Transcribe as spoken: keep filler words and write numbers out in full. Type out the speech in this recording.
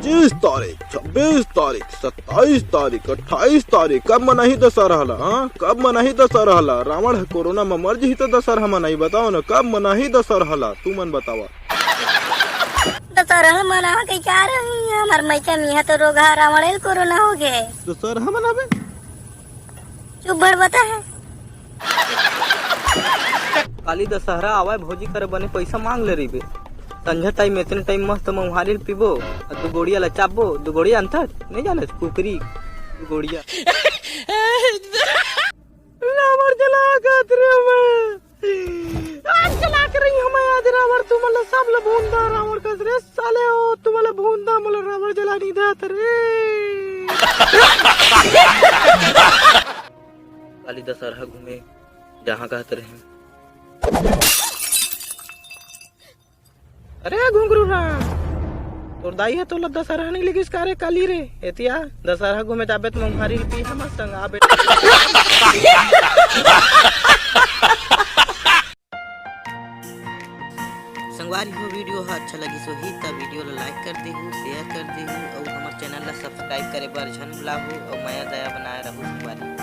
पच्चीस तारीख, छब्बीस तारीख, सत्ताईस तारीख, अट्ठाईस तारीख, कब मनाही दशहरा ला? हाँ, कब मनाही दशहरा ला? रावण ह कोरोना म मर जही त दशहरा मनाही, बताओ ना, कब मनाही दशहरा ला? तू मन बतावा। दशहरा मनावा के का रही? हमर मइका मिहा तो रोगहा रावण ल कोरोना हो गे। दशहरा मनाबे? चुप बड़ बता है। काली दशहरा आवय, भौजी कर बने पइसा मांग ले रहिबे। संझा टाइम, इतने टाइम मस्त मउहारी ल पीबो, अउ दू गोड़िया ल चाबो। दू गोड़िया अंतर नहीं जाने, कुकरी दू गोड़िया। रावण जला कहत रे मैं। आज जला के रही हम आज रावण, तुमन ला सब ला भूंदा रावण कस रे साले हो, तुमन ला भूंदा, मोला रावण जला नहीं देत रे। काली दशहरा घूमे जहाँ कहत रहे। अरे घुंगरू राम, तोर दाई ह तोला दशहरा नहीं लेगिस का रे काली रे? एतिया दशहरा घूमे जाबे त मउहारी ल पी हमर संग आ बेटा। संगवारी हो, वीडियो ह अच्छा लगिस होही त वीडियो ला लाइक कर देहू, शेयर कर देहू अउ हमर चैनल ला सब्सक्राइब करे बर झन भुलाहू अउ मया दया बनाए रहू संगवारी।